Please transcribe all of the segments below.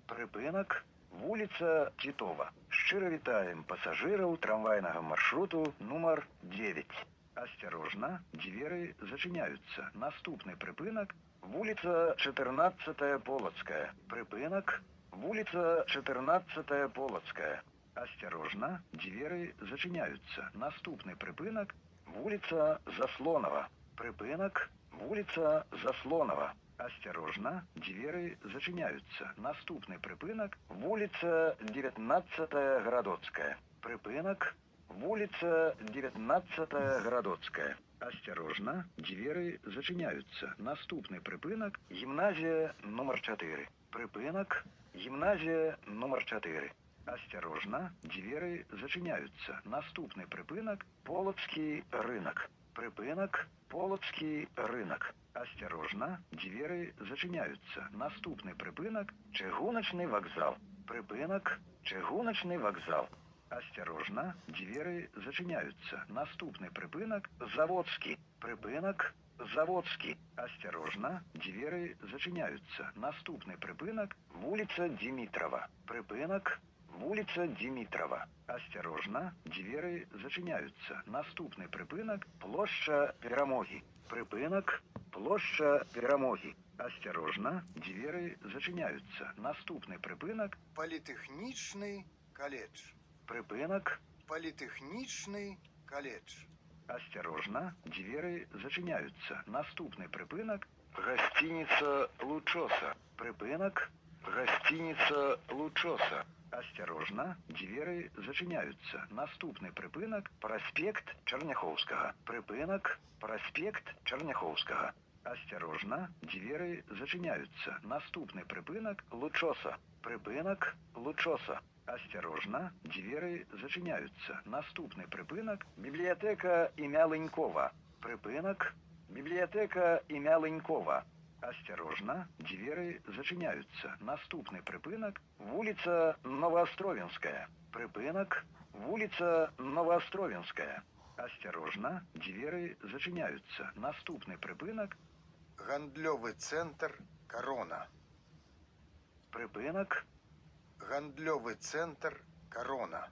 Прыпынак вуліца Цітова. Шчыра вітаем пасажыраў трамвайнага маршруту нумар 9. Асцярожна, дзверы зачыняюцца. Наступны прыпынак вуліца 14 Полацкая. Прыпынак вуліца 14 Полацкая. Асцярожна, дзверы зачыняюцца. Наступны прыпынак вуліца Заслонава. Прыпынак вуліца Заслонава. Асцярожна, дзверы зачыняюцца. Наступны прыпынак вуліца 19 Гарадоцкая. Прыпынак вуліца 19 Гарадоцкая. Асцярожна, дзверы зачыняюцца. Наступны прыпынак гімназія нумар 4. Прыпынак гімназія нумар 4. Асцярожна, дзверы зачыняюцца. Наступны прыпынак Полацкі рынок. Прыпынак Полацкі рынок. Асцярожна, дзверы зачыняюцца. Наступны прыпынак чыгуначны вакзал. Прыпынак чыгуначны вакзал. Асцярожна, дзверы зачыняюцца. Наступны прыпынак Заводскі. Прыпынак Заводскі. Асцярожна, дзверы зачыняюцца. Наступны прыпынак вуліца Дзімітрава. Прыпынак вуліца Дзімітрава. Асцярожна, дзверы зачыняюцца. Наступны прыпынак плошча Перамогі. Прыпынак плошча Перамогі. Асцярожна, дзверы зачыняюцца. Наступны прыпынак Політэхнічны каледж. Прыпынак Політэхнічны каледж. Асцярожна, дзверы зачыняюцца. Наступны прыпынак гасцініца Лучоса. Прыпынак гасцініца Лучоса. Асцярожна, дзверы зачыняюцца. Наступны прыпынак праспект Чарняхоўскага. Прыпынак праспект Чарняхоўскага. Асцярожна, дзверы зачыняюцца. Наступны прыпынак Лучоса. Прыпынак Лучоса. Асцярожна, дзверы зачыняюцца. Наступны прыпынак бібліятэка імя Лынькова. Прыпынак бібліятэка імя Лынькова. Асцярожна, дзверы зачыняюцца. Наступны прыпынак вуліца Новаастровенская. Прыпынак вуліца Новаастровенская. Асцярожна, дзверы зачыняюцца. Наступны прыпынак Гандлёвы цэнтр «Карона». Прыпынак Гандлёвы цэнтр «Карона».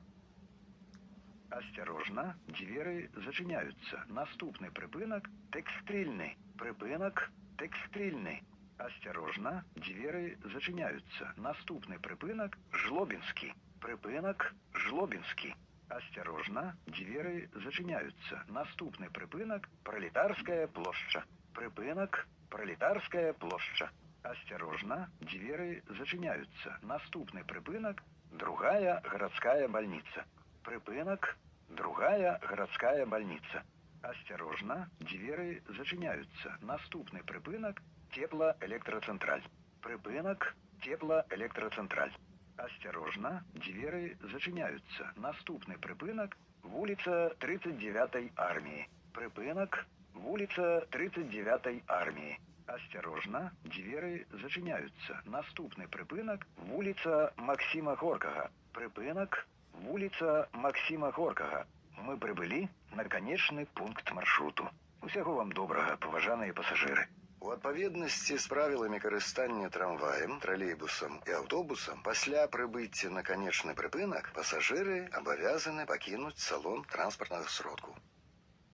Асцярожна, дзверы зачыняюцца. Наступны прыпынак Тэкстыльны. Прыпынак Тэкстыльны. Асцярожна, дзверы зачыняюцца. Наступны прыпынак Жлобінскі. Прыпынак Жлобінскі. Асцярожна, дзверы зачыняюцца. Наступны прыпынак Пралетарская плошча. Прыпынак Пралетарская плошча. Асцярожна, дзверы зачыняюцца. Наступны прыпынак другая гарадская бальніца. Прыпынак другая гарадская бальніца. Асцярожна, дзверы зачыняюцца. Наступны прыпынак цеплаэлектрацэнтраль. Прыпынак цеплаэлектрацэнтраль. Асцярожна, дзверы зачыняюцца. Наступны прыпынак вуліца 39-й арміі. Прыпынак вуліца 39-й арміі. Асцярожна, дзверы зачыняюцца. Наступны прыпынак вуліца Максіма Горкага. Прыпынак вуліца Максіма Горкага. Мы прыбылі на канечны пункт маршруту. Усяго вам добрага, паважаныя пасажыры. У адпаведнасці з правіламі карыстання трамваем, тралейбусам і аўтобусам пасля прыбыцця на канечны прыпынак пасажыры абавязаны пакінуць салон транспартнага сродку.